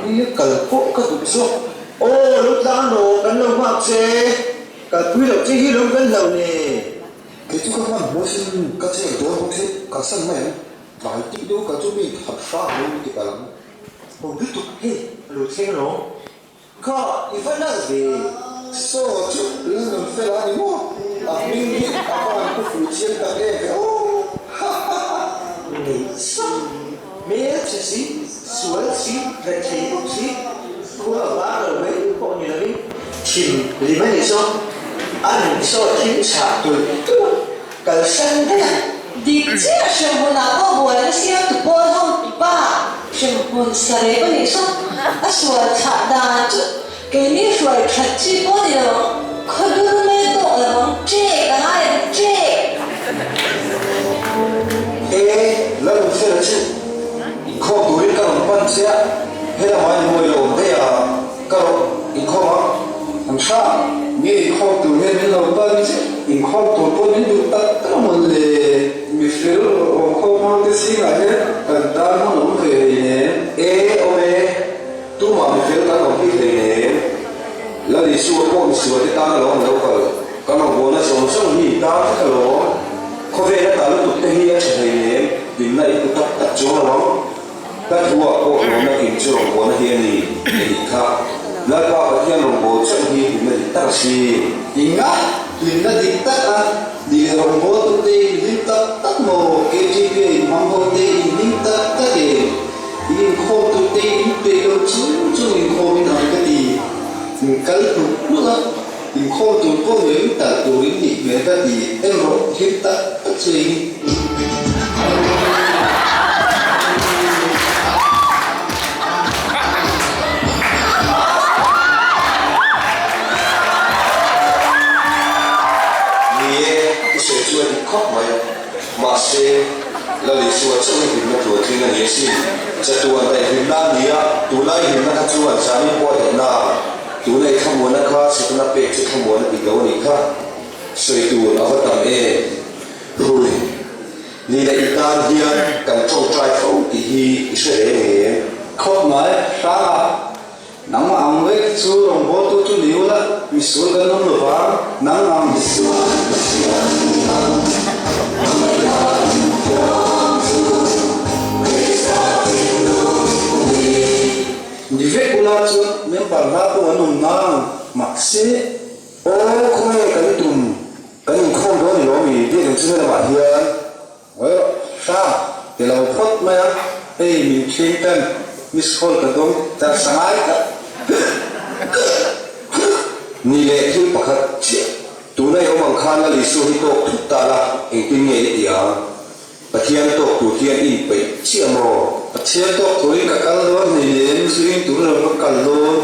Mahni kal pawh ka duh zawk. Aw lo tlang rawh, kan lo nghak che. Kalpui loh che hi lo kan hlauh ne. Kei chu ka hman hmuh sin ka chek dawn bawk si, kalsan mai ang. Tlai tih deuh kal chu mi that hrang lo ti palh ang. Ho lutuk hei a lo thleng alawm. Kha i va nalh ve. Saw chu London fel a ni maw? A hming hi a va han pu fuh chiang tak em ve aw. Ha ha ha. Neih sak hmel chhe si, sual si, rethei bawk si, khua a var lo mai pawh ni lovin thim lim a nih saw a nun saw thim chhah tulh tulh a, kalsan daih a. Dik chiah hremhmunah pawh buaina siamtu pawl ho pa hremhmun sarep a nih saw a sual thlah dan chu keini hruai that chi pawh ni lo ang, khaw dur mai tawk lo ang, ṭek a ngai ang ṭek. E, Lalnunfela chu inkhawm turin ka rawn pan che a, helamah in mawi lo awm daih a, ka rawh inkhawm ang. An hra, nge inkhawm tur hian min lo pan che, inkhawm tur pawh min duh tak tak a mawn le? Mi fel awmkhawm ho te zingah hian kan tan hmun awm ve hleinem. E, awm e. Tumah mi fel kan awm bik hleinem. Lal Isua pawh misual te tan alawm a lo kal. Kan rawngbawlna zawng zawng hi in tan vek alawm. Khawvel a ta lutuk te hi a tha hleinem, hlimna in hmu tak tak chuang lo ang. Ka thu ah pawh lawmna kim chu rawngbawlna hi a ni, a nih kha. Lalpa Pathian rawngbâwl chauh hi hlimna dik tak a si. Inga hlimna dik tak a ni leh rawngbâwl tu te in hlim tak tak maw? KTP a in hmang ho te in hlim tak tak em? In inkhawm tur te in peih lo chung chung inkhawm in ang ka ti. In kal hnuk hnuk a, inkhawm tur pawh ni in talh tur in nih hmel ka ti. En rawh hlim tak tak chu in. Ni e, i sawi chu a dik khawp mai. Mahse, Lal Isua chauh hi hlimna tluantling a ni asin. Chatuan daih hlimna a ni a, tunlai hlimna kha chuan zanin pawh a daihna a, tuna i thlamuanna kha Setana pek chu thlamuan a dik lo a nih kha. Sawi tur a va tam em? Hui, ni leh i tan hian kan tawngtai fo tih hi i hre reng em? Khawp mai, Hranga, Nangmah ang vek chu rawngbawltu chu ni ula, misual kan awm lo vang, nang ang. Ni vek ula chuan member hla pawh an awm nang, mahse. Aw khawnge kan tum, kan inkhawm dawn ni lo mi, biakinn chu helamah hian. Well, hra ti lo phawt mai a, hei min thleng ten miss call ka dawng tar sa ngai tlat. Ni leh thil pakhat chiah, tuna i awm ang khan Lal Isua hi tawk thut ta la, engtin nge i ti ang? Pathian tawk tur hian i inpeih chiah maw? Pathian tawk turin ka kal dawn hleinem, zu in tur lo ka kal dawn.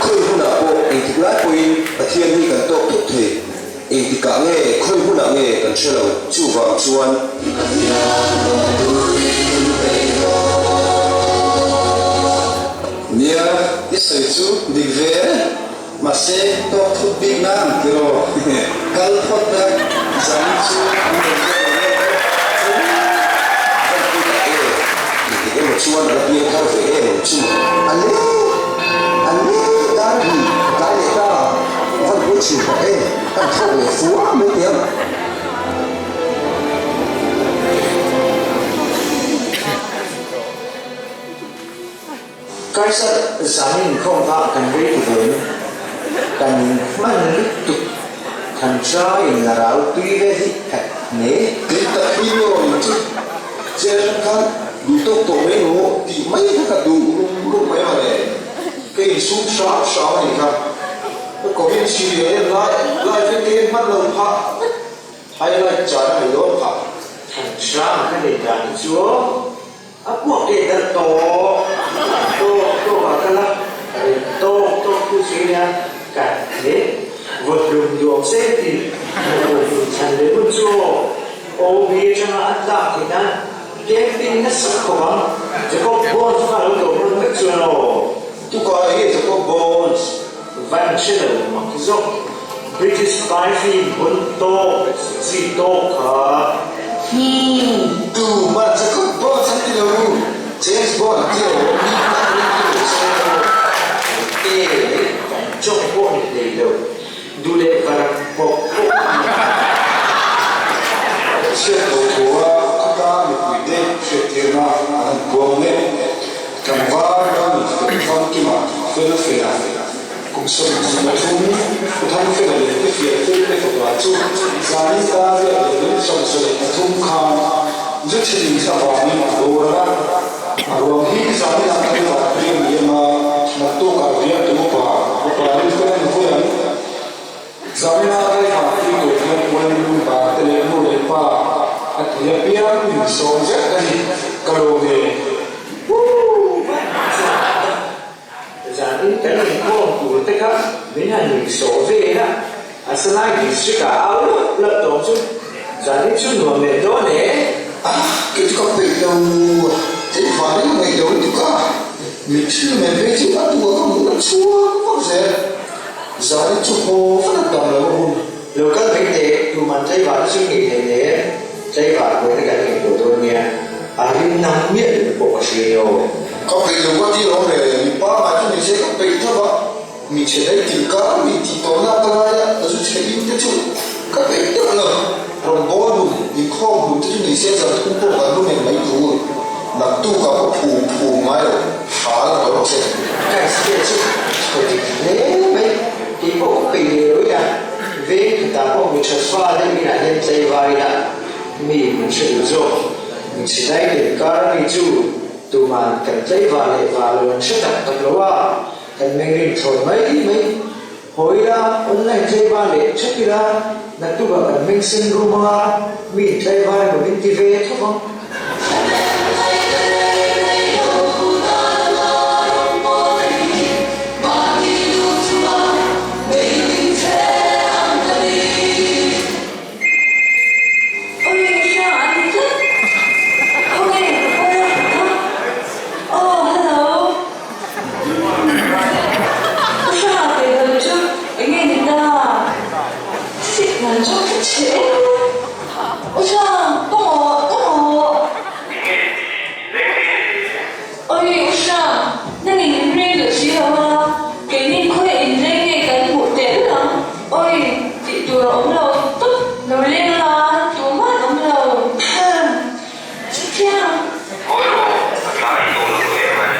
Khawi hunah pawh engtik lai pawhin Pathian hi kan tawk thut thei. Engtikah nge, khawi hunah nge kan hre lo, chuvang chuan. Nia, i sawi chu dik ve e, mahse tawk thut bik nan tiraw, kal phawt a, zanin chu an rawn kal lo lawk e. Van pui tak e, engtik emaw chuan a la piang thar ve em ang chu maw? A le, a le, dar hi a tlai leh ta, van pui chhin tak e, kan thlawk leh fua mai teh ang. Kaisar zanin inkhawm kha kan rei ti ve em? Kan hman lutuk than chaiin la rau tui ve hi khat hle. Kei tak hi mi rawn chu chair atang khan duh tawk tawh mai maw tih mai kha ka duh rum rum mai mawle. Ka insum hram hram a nih kha. Ka comment chhi leh em lai lai te te hman lo phah vek. Highlight chan a ni dawn phah. Than hrang ka nei dan hi chu a puak leh darh tawh tawk tawk ah kal a, rei tawk tawk thu chu nia ka hle. Vawthlum duam se ti vawthlum chhan leh hun chu aw OB atanga an tlak theih nan camping nasa khawp ang. Jacob Bonds kha a lo tawp hman vek chuan aw. Tukah hi Jacob Bonds van hre lo mak zawk. British spy film bun tawk sexy tawk kha. Hmm, tu mah Jacob Bonds an ti lo, James Bond an ti lo, mi hman an ti lo se. Felfela, kum 23, Pu Thangfela leh Pi Fiahfelte fapa chu zanin dar riat leh minute 73 khan zu chhe in avangin a boral a. A ruang hi zaninah kan vah pui a ni anga, naktukah riah tu upa, upa rilten an vui ang. Zaninah driver pui tur hian Uailung bar te leh nu leh pa a ti apiang min sawm zet a ni, ka lawm e. Woo! Zanin kan inkhawm tur te kha min han nuihsawh vel a, a Sanai District ah au lawp lawp tawng chu zanin chu nuam leh dawn e. A, kei chu ka peih lo, keimah ring ngaih lo lutuk a, mitthil nen phei chu a tua ka hmuh na chhuak vak zel. Zanin chu haw vat a dam lo a hun. Lo kal mai teh, tuman tlaivar chu nghei hlei hle, tlaivar buaina kan ngaihtuah dawn nia, a rim nang miah lo pawh ka hria ni aw. Ka peih lo ka ti lo le, mipa ngai chu nise ka peih tho va, mi chhe daih til kar mi tih tawhna ka lai a, ka zu chhe in te chu ka peih deuh lo. Rawngbâwl hun, inkhâwm hun te chu nise zan thum pawh kan lu nen mai tur, naktukah pawh phum phum ngai lo, hâl a tawrh che. Kaistia chu thaw dik hle mai, kei pawh ka peih leh lo ila, veng khatah pawh mi tha fa deuh inah hian tlaivar ila mi min hre duh zawk. Mi chhe dai tel kar ami chu tuman kan tlaivar leh var lo an hre tak tak lo a, kan mengrim thlawn mai mai. Haw ila, online tlaivar leh thek ila, naktukah kan meng sen rum anga mi in tlaivar emaw min ti ve tho vang. Ngawi rawh, a tlai tawh lo hle mai.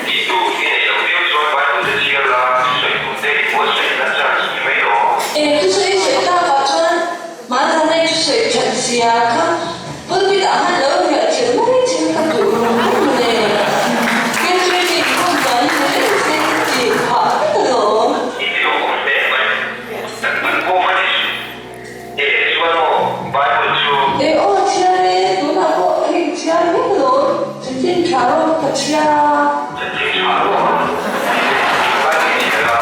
Tih tur i neih loh viau chuan Bible te chhiar la, thusawi tur te i buatsaih na chance ni mai rawh. Eng thusawi sawi takah chuan Mahzanei thusawi that zia kha pulpit ah khan lo riah chilh mai chin ka duh rum rum le. KJV inkhawm dan hi ni reng se tih phah vek alawm. I ti awm hle mai. Tak tak pawh a ni suh. E chuan aw, Bible chu. E aw chhiar e, tunah pawh hei chhiar vek alawm, chanchin tha rawh ka chhiar a. Chanchin tha rawh a, Bible i chhiar a.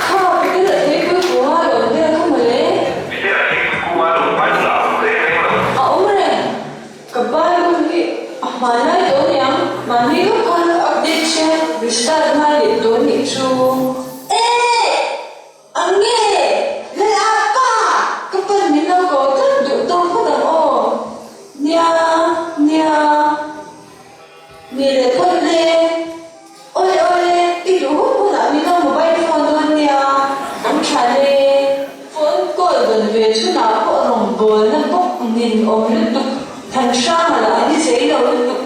Kha, Peter-a theipui kunga a lo vel kha mawle. Peter-a theipui kunga a lo Bible ah a awm reng reng lo. A awm reng, ka Bible hi a hmanlai tawh aniang, mahni lawk khan ka update che, restart ngai leh tawh nih chu. E! Ang nge? Lal a pa! Ka pan min lo ko tlat duh tawk phawt ang aw. Nia, nia. Ni leh phawt le. Awle awle, i duh hun hunah min lo mobile phone dawn nia. Awm tha le. Phone call dawn ve chhunah pawh rawngbawlna bawk nin awm lutuk, Thanhranga lah hi zei lo lutuk.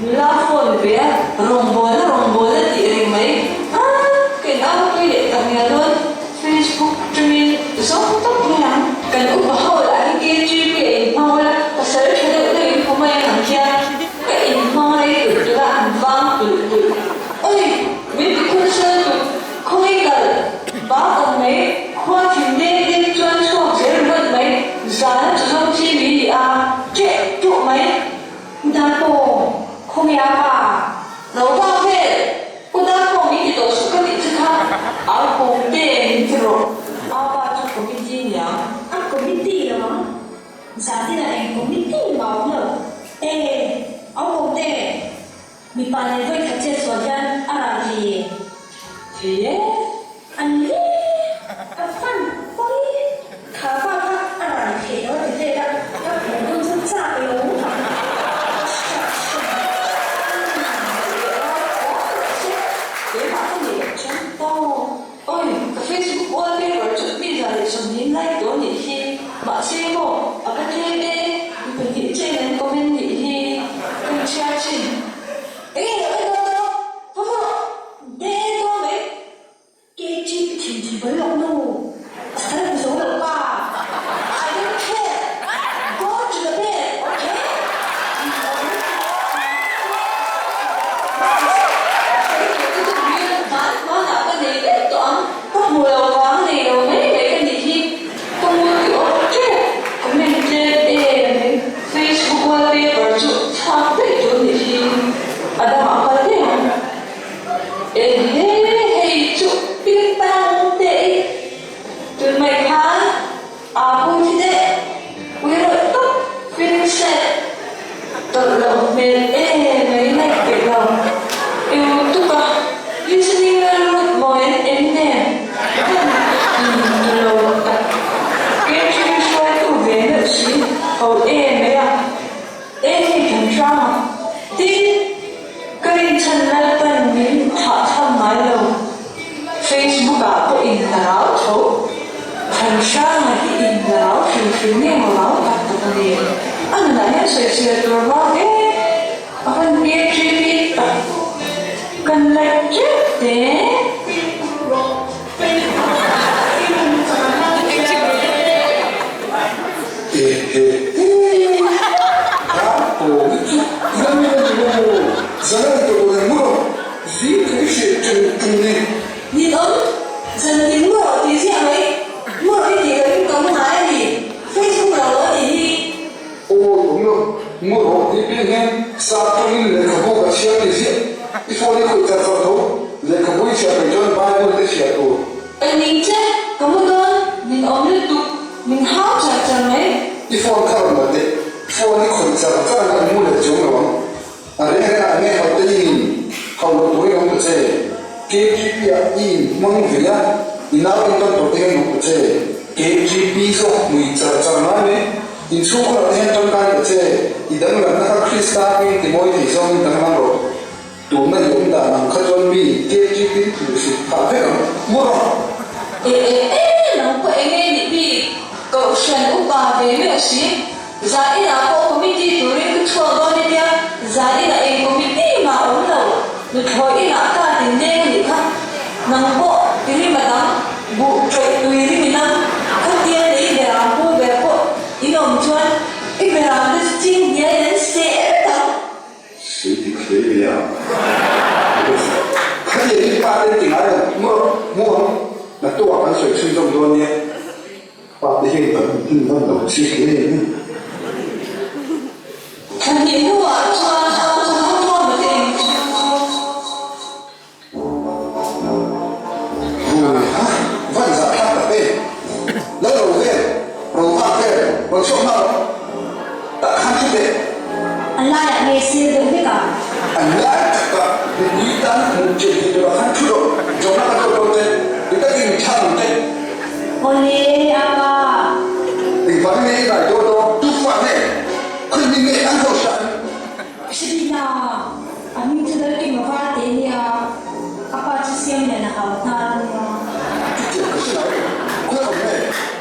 Nula phone ve a, rawngbawlna rawngbawlna tih reng mai. Ah, ka in au pui leh tak ngial dawn. Facebook atangin zawng tawp mai ang. Kan upa ho lah hi KGP a inhmang ula, pasal tha deuh deuh in hmu mai ang ang khian ka inhmang rei tulh tulh a, an vang tulh tulh. Oi, min ti khur sel tuk, khawi kal, bak ang mai, khua thim deng deng chuan chhuak zel ringawt mai, zan a chuzawng chi mi ni a, ṭeh ṭuh mai. U Darpawng, khawnge a pa? Lo vak vel! U Darpawng min ti tawh suh ka tih che kha, au pawng te min ti rawh. A pa chu committee niang. A committee lo ang. Zatinah eng committee mah awm lo. E, au pawng te, mipa nen vawi khat chet sual hian a ral thei e. Thei e. An hle a fan pawi kha pa kha a ral theih lo a ti vel a, ka hmuh dawn chu chak lo Keimah ka nih loh chuan aw oi ka Facebook wallpaper chu mi 120 like tawh nih hi mahse maw a va tlem e mi pahnih chen an comment nih hi ka inchhiar thin. Enge lo en dawn dawn va va De dawn mai. Bul lawk nu, pasal hmu zo lo pa. I don't care, go to the bed, okay? Hmanah ka nei vek tawh ang, ka hmu lo vang nei lo mai mai ka nih hi. Ka mu ti awm tep, comment tlem em mai. Facebook wallpaper chu thlak daih tur nih hi, a dangah kal daih ang. Ehe hei chu ping pang teh i tun mai khan aa pui thi deh pui rawih tawp film set tawlh loh hmel e mai like peih lo eu tuk a listening la lut mawi an em nen kan ti lo tak KTV hruaitu ve meuh si ho e mai a. Eng hi kan hrang a? Tin, ka rinchhan Lalpan min thah thlam ngai lo. Facebook ah pawh in la rau tho. Than hranga hi in la rau hrim hrim nge maw rau tak tak a ni. A nunah hian sawisel tur vang em a van KTP tak kan like teuh te. Ninawm, zantin mu rawh tih ziah mai, mu rawh i tih lohin ka mu ngai a ni, Facebook lo lo tih hi. Aw awm lo, mu rawh tih piah hian sap tawngin lehkhabu ka chhiar ti ziah, i phone i khawih char char tho, lehkhabu i chhiar peih chuan Bible te chhiar tur. Engning che, ka mu dawn, min awm lutuk, min hau char char mai. I phone kha rawn la teh, phone i khawih char char ang a i mu leh chuang lo ang. A reng reng ah nge hau te i in hau loh tur i awm ta che, KGP ah i in hmang ve a, i nau in tawn tur te hian mak ta che. KGP zawk hmui char char ngai mai, in chhungkhawrah te hian tangkai ta che, i danglamna kha Krista hming timawi thei zawngin danglam rawh. Tuna i awm dan ang kha chuan mi KGP hmuhsit phah vek ang, mu rawh! E e e, nang pawh eng nge nih bik, Kohhran upa ve meuh si. Zan inah pawh committee turin ka chhuak dawn ania, zan inah eng committee mah awm lo, nuthlawi inah ka din leng a nih kha. Nang pawh ti rim a dang, buh ṭawih tui rim i nang, khatia lei beram pu ber pawh in awm chuan i beram te chu ching hniai an seh vek ang. Sei dik hle mai a. Khatiang hi pa te an ti ngai lo, mu rawh, mu ang, naktuk ah kan sawi chhunzawm dawn nia. Pa te hian kan hun hman lo chi hle a ni. Thla hnih hnuah chuan Thangthuama te in chu. Hui ha, van zah thlak tak e. Lal ro vel, ro nghak vel, rawn chhuak nghal rawh. Tak khan thu teh. An laiah nge sir deuh vek a? An lai takah mipui tan hmuh chin thei turah khan thu rawh, zawhna ka zawt dawn che, ti takin chhan ang che. Awle, a pa. Engvangin nge i rai dawn dawn? Tu fa nge? Khawi hming nge an ho hran? Hrilhna, A hming chu Lalkima Varte a nia, a pa chu Siamliana hau hnar a nia. Chutiang ka hre ngai lo, khawi awm nge?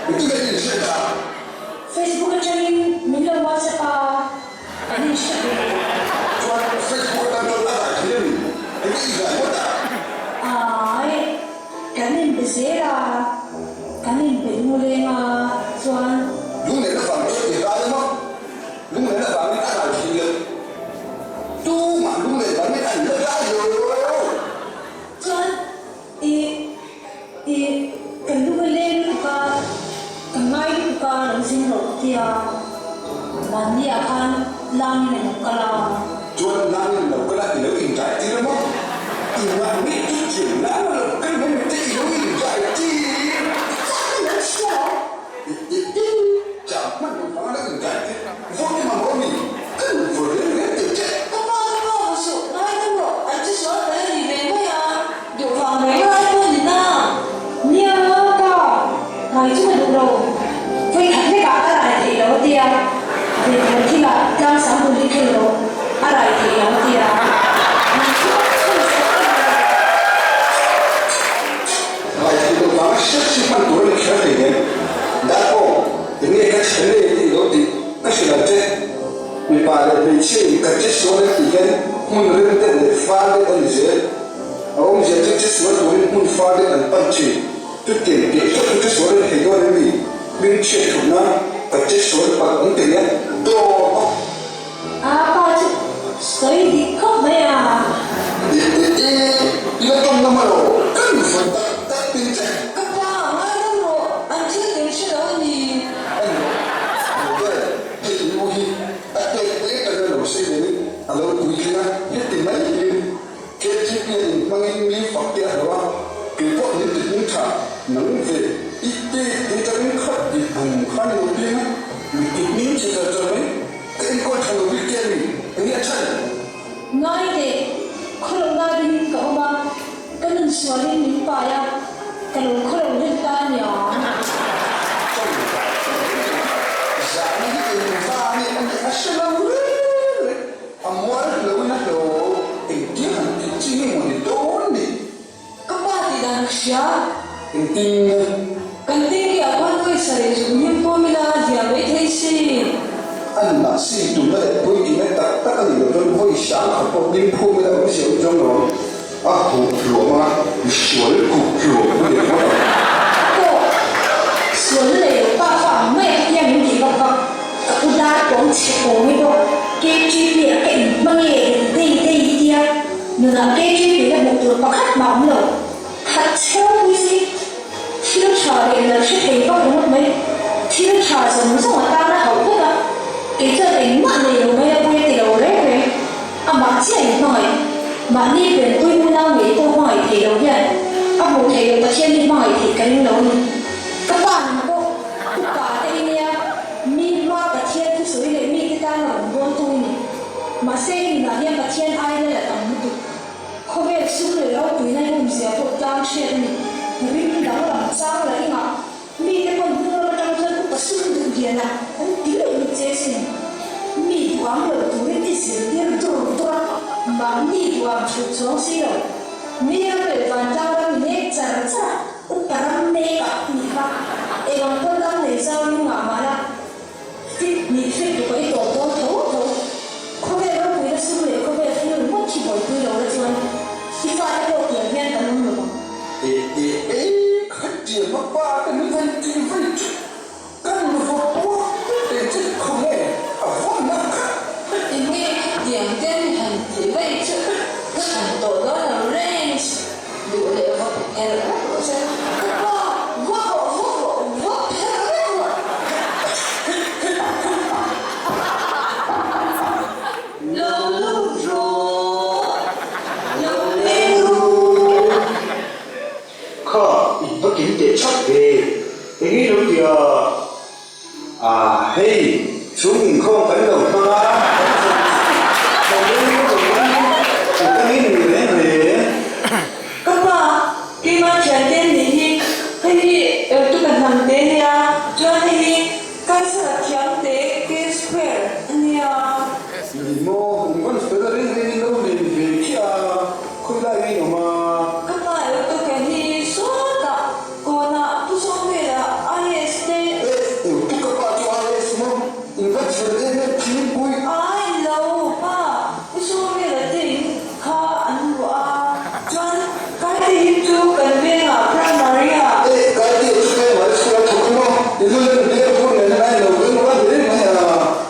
Engtin nge i inhriat a? Facebook atangin min lo WhatsApp a, kan inhre ve. Chuan Facebook atang chuan a rai thei a mi? Engtin i rai ngawt a? Ai, kan inbe zel a, kan inbe lung leng a, chuan. Lunglen avang chuan i rai a maw? Lunglen avangin a rai thei lo. Tumah lunglen vangin an la rai lo. Chuan i i kan lung a leng lutuk a, ka ngai lutuk a lo zin rawh ka ti a, mahni ah khan langin a lo kal a. Chuan langin a lo kal a, i lo inrai tir a maw? I ngai ngei chu chian lang a lo kal mai mai te i lo inrai tir. Chak a lo chhia lo. I i i chang hman lo vang a lo inrai tir. Vawt i mamawh a mi? Ka nun vawr reng reng teh che. Ka pa ka pa va suh, ngai deuh rawh, an che sual palh a ni ve mai a, duh vang mai lai pawh ni na. Nia pa, ngai chu ka duh lo, vawi khat hlekah a rai theih lo a tia, ve thar thilah tlang sang bul hi khel rawh, a rai theih lo a tia, nang chu chhan sual ka duh lo. Rai theih loh vanga hriat hriat hman tur a ni kher hleinem, Dar pawh enge ka chhe leh tih lo tih ka hrilh ang che. Mipa leh hmeichhia in ka che sual an tih hian hmun rem deuh leh far deuh a ni zel. A awmzia chu che sual turin hmun far deuh an pan thin. Chutiang teh hlauh chu che sual a ni thei dawn em ni? Hming chhiat thup nan ka che sual palh ang teh nia dawp a. A pa chu sawi dik khawp mai a. E e e, i la tawng ngam alo, kan vawn tak tak tin che. Ka pa, ngaidam rawh, an thil tel hre lo a ni. A ni rawh, Rebel, hei i u hi a tek te atanga lo sei lehin a lo puitling a, heti mai hian KGP a inhmangin mi fak te a hlauh a, kei pawh min ti hming tha, nang ve i te te atangin khat ti bum khan i lo piang a, mi ti hming chhe char char mai, ka enkawl tha lo bik che a ni, enge a chhan? Ngai teh, khawlohna dingin ka awm a, ka nun sualin min pai a, ka lo khawlo hlen ta a niang. Tawngtai ka lo ti a, zahna hi engvang nge a nih a hre lo reng reng. A mual hlo in a hlo engtia han tih chi nge maw ni dawn ni? Ka pa tih dan ka hria. Engtin nge? Kan tingki ah khuan pawisa leh zuk hnim pawm ila a hliam mai thei si. A nunah sim tumna leh puitlinna tak tak a nih loh chuan vawi sang khat pawh hlim phum ila awm si awm chuang lo ang. A huh hluam a, misual huh hluam a ni ringawt ang. A tawk, sualna nei lo pa fa ang mai a tia min tih vak vak. Ka u dar kawng chhe kawng i bawk KGP ah ka inhma nge eng dei dei i tia nunah KGP la hmuh tur pakhat mah awm lo. Khat chheu pui si, thil tha leh nal hre thei vak ringawt mai. Thil tha zawng zawng a tana hauh vek a, kei chuan engmah nei lo mai a pawi a ti lo reng reng. Amah chiah in hmangaih, mahni pianpui unau ngei pawh hmangaih thei lo hian a hmuh theih loh Pathian hi hmangaih theih ka ring lo a ni. Ka pa nang pawh upa te i nia, mi hma Pathian thusawi leh mite tan a rawn bawl tu i ni. Mahse i nunah hian Pathian ai lal a tam lutuk. Khawvel sum leh ropuina i awmzia pawh tlang hriat a ni. Ring danglam chang la i ngah. Mite pawn hnung lam atang chuan upa sum duh lian a an ti leh ni che sin. Mi duham lo turin i zirtir dur dur a, mahni duham chhut chuang si lo. Mi ram leh vantlang ram i nek char char a, upa ram nek ah i nih kha. Eng ang pawn ram nei zau in ngah mah la, fit nih fit tuk ah i tawp dawn tho tho. Khawvel ropuina sum leh khawvel thil ringawt hi buaipui lo la chuan i fate pawh tiang hian kan awm lo ang. E e e, khatiang a pa te min han ti vei chu kan va puak teh che khawnge a vawn a khat. Enge khatiang te min han ti vei chu ka chhan tawh dawn lo reng duh leh va pherh vek rawh se. Ka pa, va rawh va rawh va pherh vek rawh. Lo lut rawh, lo leng ru. Kha in va kim teh chhap ve, eng i lo ti a? Ah hei, chung inkhawm kan lo hmang a, kan chawm chu lo leng ru lo in u ka ngei ni reng reng. Ka pa, keimah thiante nih hi, hei hi Ertuka hnamte nia, chuan hei hi Kaisara thiamte K square a nia. Ni maw, in rawn fel reng reng in lo len ve khi a, khawi lai in awm a. Ka pa Eutuka hi sawtah kawnah Pu Sawmvela IAS te. E, Eutuka pa chu IAS maw, in va chher em em thingpui. Ai lo pa, Pu Sawmvela te in kha an luah a, chuan Kaite hi chu kan vengah primary ah. E, Kaite chu primary school a thawk emaw, i lu leng biak tur nen a lo leng rual hle mai a,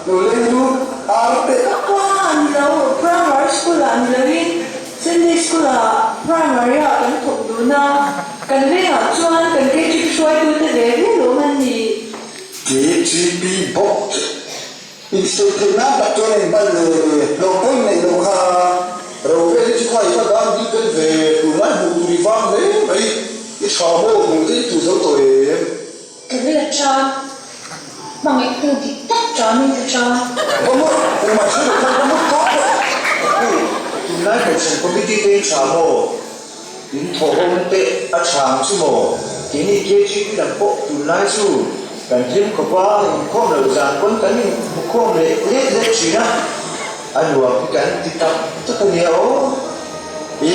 lo leng chu ar te. Ka pa a ni lo, primary school ah ni loin Sunday school ah primary ah kan thawk dun a, kan vengah chuan kan KGP hruaitute ve ve lawm an ni. KGP bawk chu Insawi theih nan tak chuan eng ban leh hlawh pawi neih loh kha ro vel hi chu kha i va dang bik vel ve tunlai hmuh tur i vang hle mai i tha maw hmuh te i tu zo tawh em? Ka vel tan hmangaihtu dik tak tanin ka tan. Va mut engmah hre lo khan va mut tawp rawh. Hei tunlai kohhran committee te i tha maw? In thawhawm teh a tha ang chu maw? Keini KGB lam pawh tunlai chu kan hlim khawp a, inkhawm loh zan pawn kan inhmukhawm leh let let thin a, a nuam hi kan ti tak tak a nia aw. E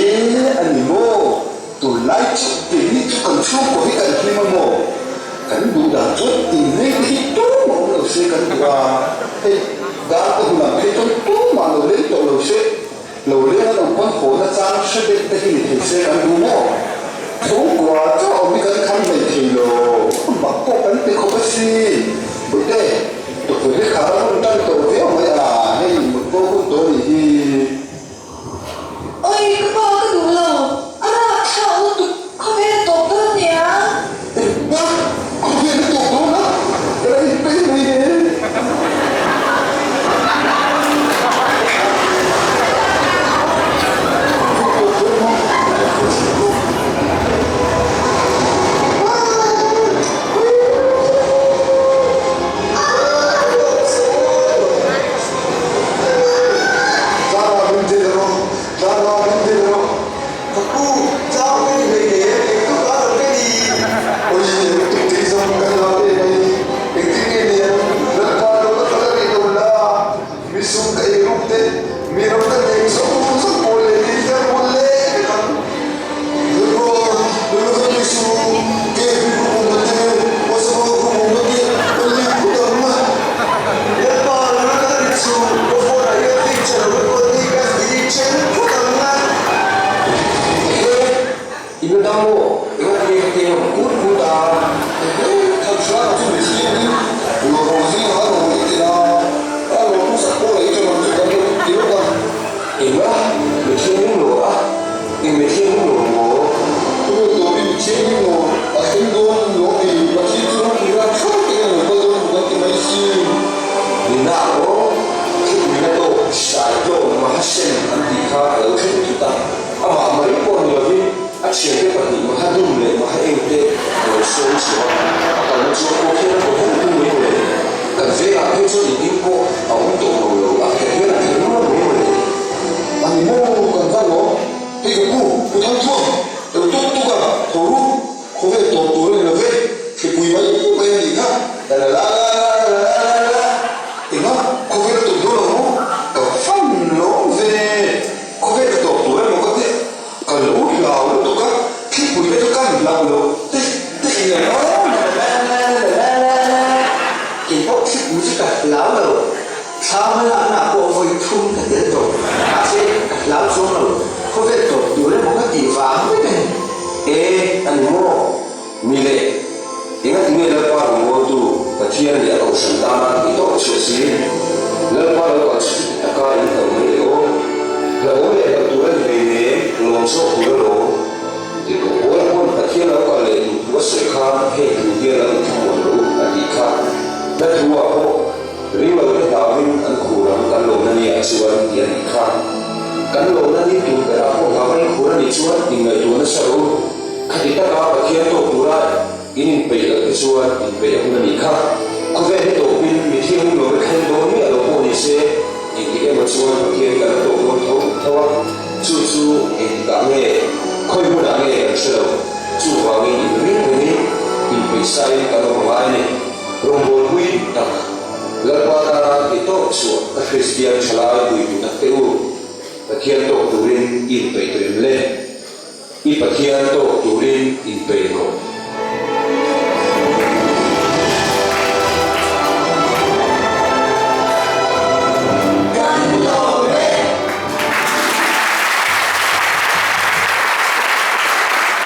a ni maw? Tunlai chu keini chu kan chhungkaw hi kan hlim a maw? Kan duh dan chuan innei te hi tumah awm lo se kan duh a, hei dar ka hunah phei chuan tumah lo leng tawh lo se. Lo leng an awm pawn haw na chang hre deuh te hi ni thei se kan duh maw? Chhungkua chu a awm hi kan kham hlei Bawihte, tukverh hi khar a hun tan tawh viau mai a, hei mut pawh hun tawh a nih hi. Oi ka pa ka duh lo, a rapthlak lutuk khawvel a tawp dawn nia. Engpa khawvel a tawp dawn a, ka la inpeih mai e. Tlangah min dil rawh, tlangah min dil rawh. Ka pu, tlang ka ni hlei hle, engtuk a rawn ka ni? Awi, engtuk tih zawng ka hlau em mai, engtin nge ni ang? Lalpa lo ka kal a rih lo la, mi sum ka ei ruk te, mi ram ka hneng zawng zawng pawh leh min hian rawn leh vek ang. Lalpa, lo la kal rih suh, KP group awmna te, WhatsApp group awmna te, ka link phut ang a. Lalpa, lo la kal rih suh, ka phone ah hian picture a record hi ka delete then phut ang a. Ehe, i la dam maw? Enga ti nge ka ti ang kut kut a? Ehe, Thanhranga chu mithiam in lo ho zingah a rawn i tel a, a lo hmasak pawh leh i ṭan ang chu kan lo ti lawk a. Enga mithiam in lo a? Eng mithiam in lo maw? Khawvel tawp i mithiam in lo a thleng dawn lo ti Pathian chu ropui ram hrang takin a lo kal dawn kan ti mai si. Nina aw, thupui na tawk hrai tlawm Mahasen an tih kha a lo thleng thut a, amah mai pawh ni lovin a thiante pahnih Mahadum leh Mahaeng te a lo sawi chho a, a kalna chuan pawh khian a tawh hung hung mai mawle. Kan vengah phei chuan in ding pawh a awm tawh lo lo, a kher hian a kher nual mai mawle. A ni maw kan va lawm? Hei ka pu, pu Thangthuam, lo tuk tuk a, tho ru, khawvel tawp tur a ni lo ve, thlipui mai mai a nih kha. La la la la la la la la la, enga khawvel a tawp dawn lo maw? Ka fan lawm ve, khawvel ka tawp tur emaw ka ti, ka lo hlau lutuk a, thlipui te chu ka hlau lo te te in la la la la la la la la la, Keipawh thlipui chu ka hlau lo. Thla hmalakna ah pawh vawi thum ka tel tawh, mahse ka hlau chuang lo, khawvel tawp tur emaw ka tih vang vek a ni. E, a ni maw? Mi leh, engati nge Lalpa rawngbawltu Pathian leh a kohhran tana tih tawk chhuah si? Lalpa lo kal chu chuti taka in hlauh mai le aw. Hlauhawm leh hlauh tur a ni hleinem, lawm zawk tur alawm. Ti tawh Paula pawn Pathian lo kal leh duh thu a sawi khan heng thu hian lo inthlamuan rawh u a tih kha. Hla thu ah pawh Ringlo te hlauhin an khur ang kan lawmna ni ah chuan ti a nih kha. Kan lawmna ni tur ber ah pawh hlau an khur a nih chuan inngaihtuah nasa rawh u. Khati taka Pathian tawk tura in inpeih loh te chuan inpeih a hun a nih kha. Khawvel hi tawpin mi thianghlim lo te thleng dawn miah lo pawh ni se, engtik emaw chuan Pathian kan la tawk dawn tho tho a, chu chu engtikah nge, khawi hmunah nge kan hre lo. Chuvangin inring rengin inpeihsain kan awm a ngai a ni. Rawngbawlpui tak, Lalpa tana tih tawk chhuah ka Kristian thalai puitu tak te u, Pathian tawk turin i inpeih tawh em le? I Pathian tawk turin inpeih rawh.